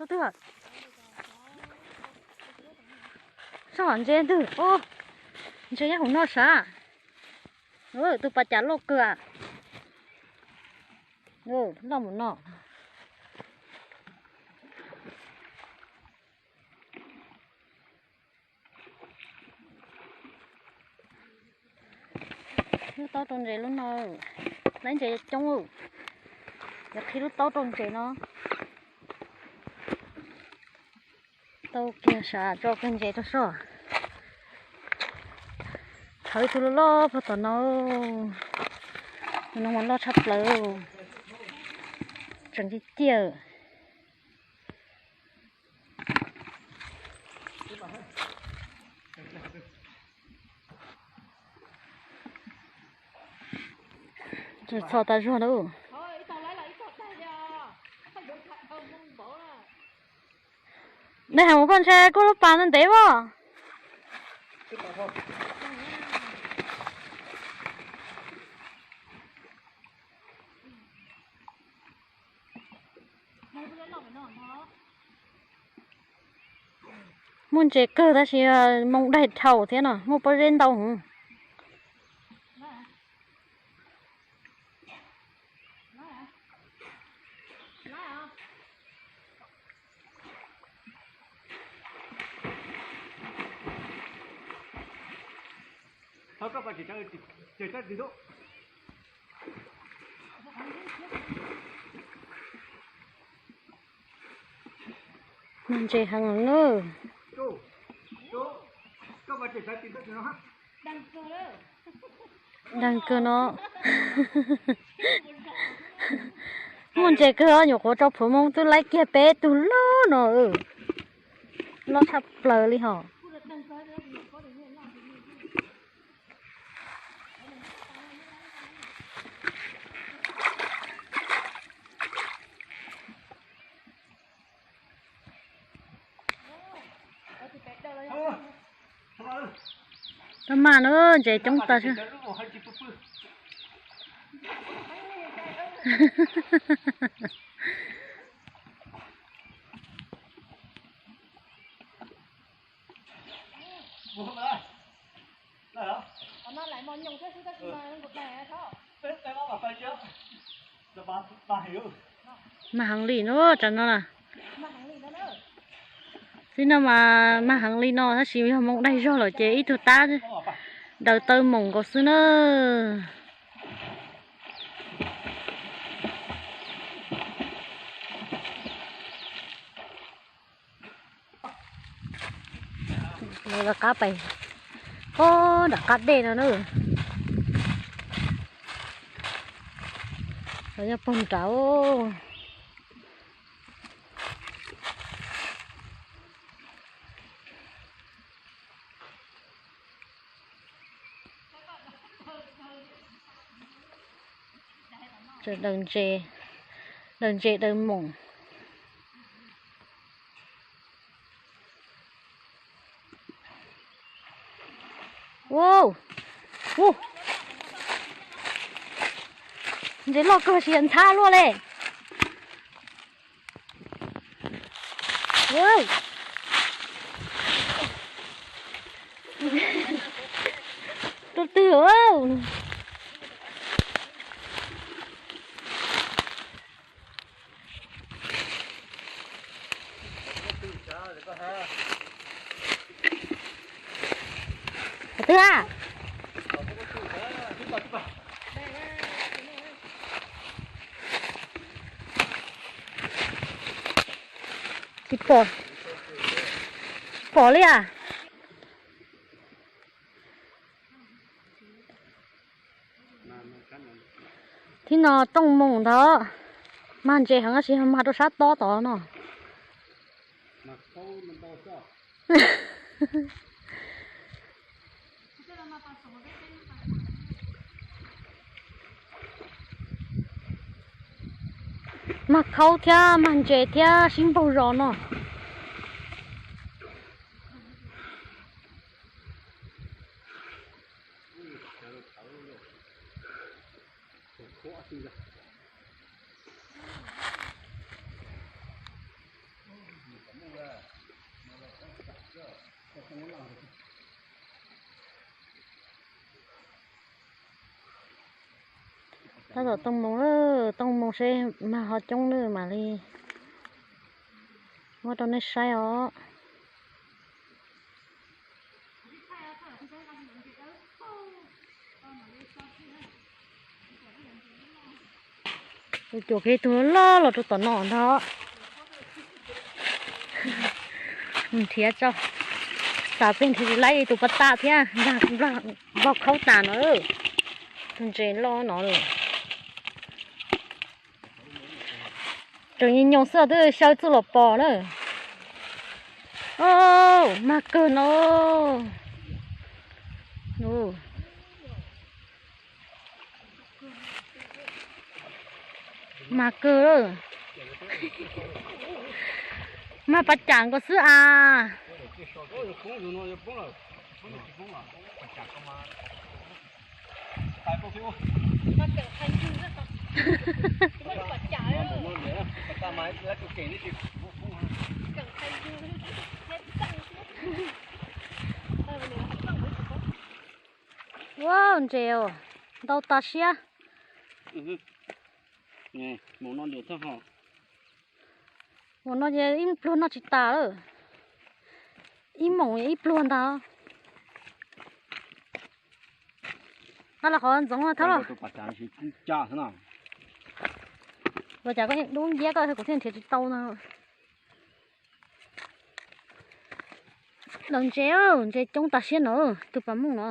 Twg? Soj ntses twg? Ntses nyob hauv no sav. Tus pas cas loj kawg. Loj mus no. Lub taub rau ntses lub no, laib ntses coob. Yuav qhib lub taub rau ntses no. Tau kiag sav tso kiag ntses rau soj. Txhawv tus loj loj puag tom no. Tus no mas loj tshaj plaws. Tseem ciaj ciaj. Txhom tas zog lawm. Dej heev koj ntshe koj lub pas ntev ntev as. Muaj ntses kawg tab sis moo daig dhau thiab no, muaj pob zeb ntau heev. Mag ntses heev na. Daag kawg no. Muaj ntses kawg os, nyuam qhuav tso plhuav moo twb laib kiag peb tug loj no. Loj tshaj plaws li hos. Tab mas na, ntses coob tas zog. Mag heev li no tsam no na. Txij no mas mag heev li no tab sis yog moo daig zog lawm ces ib tug tab daws taw moom nkaus xwb na. Lawv lawv qab pais, o, nram qab dej no na. Lawv nyob puag nrad. Daws ntses, daws ntses daws moom. Ua, ntses loj kawg tsis yog ntxhab luaj li. Tus twg? Tus twg a? Tsis pom, tsis pom li as. Thib no rooj moos ntawd, mag ntses heev tab sis mag rau sab tob tod no. Mag khaub thiab mag ntses thiab sib npaug zos no. Tab tom tooj moo lawm, tooj moo seb mag ho coob lawm mam li muab rau nej saib os. Tus cuam kiag tus loj los rau tom no ntag. Nrhiav tso, xav pheej nrhiav tsis laib tus pas tas thiab, npog khaub tas no. Tus ntses loj no lawm. Tseem nyoos xwb twb xyaw txuj los pom na. Mag kawg no. Mag kawg. Mag pas cas nkaus xwb as. Ua ntses ntau tas siab. Mus no ces ib pluag noj tsis tas lawm. Ib moos ib pluag ntag. Qab los qhov ntxoov thab los. Ua cas koj dub nciab koj kuv thiaj nrhiav tsis tau no. Los ntses, ntses coob tas siab no, tus pas mooj no.